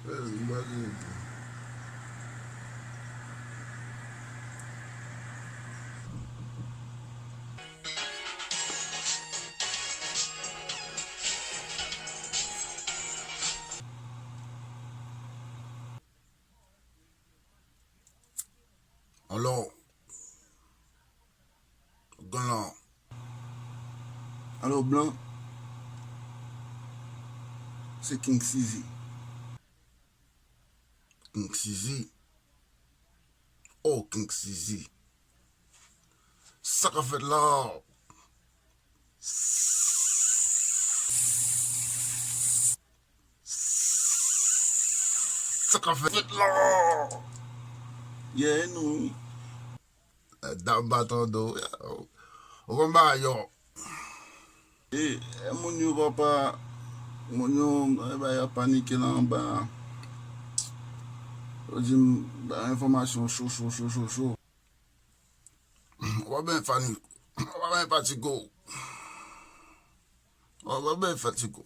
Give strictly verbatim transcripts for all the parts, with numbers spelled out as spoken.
Eh, m pa gen ide. Alò, glan. Alò, blan, se King Sizi. King Sizi. Oh, King Sizi. Sa k ap fèt la? Sa k ap fèt la? Yeah, nou. Dam pa tande w. Ou konn bagay yo. E, e moun yo, papa, moun yo, e, ba, y ap panike la anba. Yo di m ba enfòmasyon cho, cho, cho, cho, cho. Ou pa byen fani-, ou pa byen fatige w. Ou pa byen fatige w.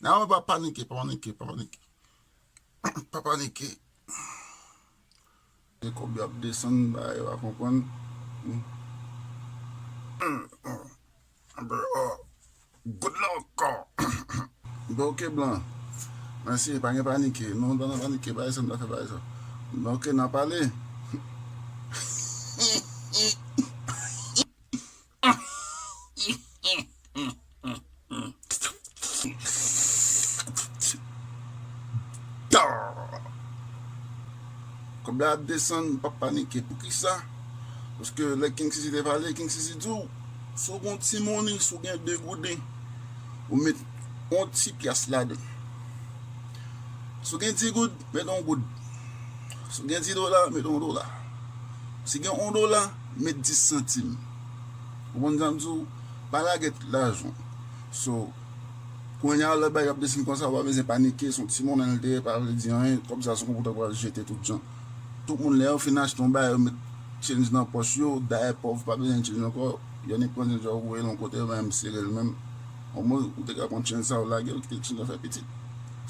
Nan, pa panike, pa panike, pa panike. Pa panike. E kòb yo ap desann, bagay yo pa konprann. Good luck. Bon, ok, blan. Mèsi, pa gen panike. Non, pa nan panike, bagay sa, m ta fè bagay sa. Bon, ok, n a pale. Kòb la ap desann, pa panike. Poukisa? Paske lè King Sisi te pale, King Sisi di w, si w gen yon ti monnen, si w gen de gouden, ou met yon ti pyas ladan. Si w gen di goud, met yon goud. Si w gen di dola, met yon dola. Si gen yon dola, met dis santim. Ou konprann sa m di w? Pa lage tout lajan w. So, kounye a, lè bagay ap desann konsa, w pa bezwen panike, se yon ti monnen l te ye, pa vle di anyen, kòb sa se yon konpòtman pou al jete tout jan. Tout moun, lè yo fin achte yon bagay, yo met change nan pòch yo, dayè pòv pa bezwen change ankò, yo annik pran change yo voye l yon kote, yo menm sere l menm. Omwen, ou te ka pran change sa, ou lage l, kite change la fè pitit.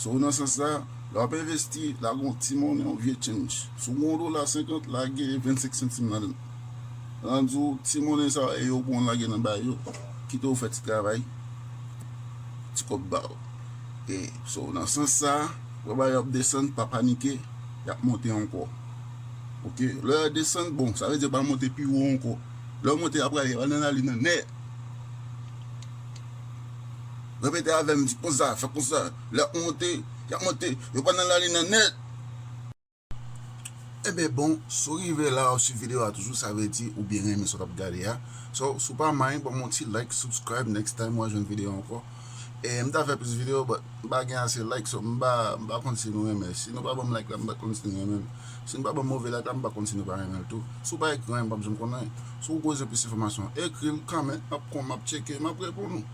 So, nan sans sa, lè w ap envesti, lage yon ti monnen, yon vye change. Si w gen yon dola senkant, lage vennsenk santim ladan l. Lè m di w, ti monnen sa yo, e yo pou w lage nan bay yo, kite yo fè ti travay, ti kòb ba w. E, so, nan sans sa, lè bagay yo ap desann, pa panike, y ap monte ankò. Ok? Lè yo desann, bon, sa vle di yo pral monte pi wo ankò. Lè yo monte, y ap prale, y ap al nan lalin nan nèt. Repete avè m, di konsa, fè konsa. Lè yo monte, y ap monte, yo pral nan lalin nan nèt. Enben bon, si w rive la, ou swiv videyo a toujou, sa vle di ou byen renmen sa w t ap gade a. So, si w pa mind, ban m yon ti like, subscribe, next time w a jwenn videyo ankò. E m ta fè plis videyo, but m pa gen ase like, so m pa, m pa konn si nou renmen. Si nou pa ban m like la, m pa konn si nou renmen l. Si nou pa ban m move like la, m pa konn si nou pa renmen l tou. Si w pa ekri anyen, m p ap janm konn anyen. Si w bezwen plis enfòmasyon, ekri m, comment, m ap kon, m ap tcheke, m ap reponn ou.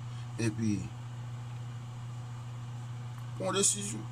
Epi, pran yon desizyon.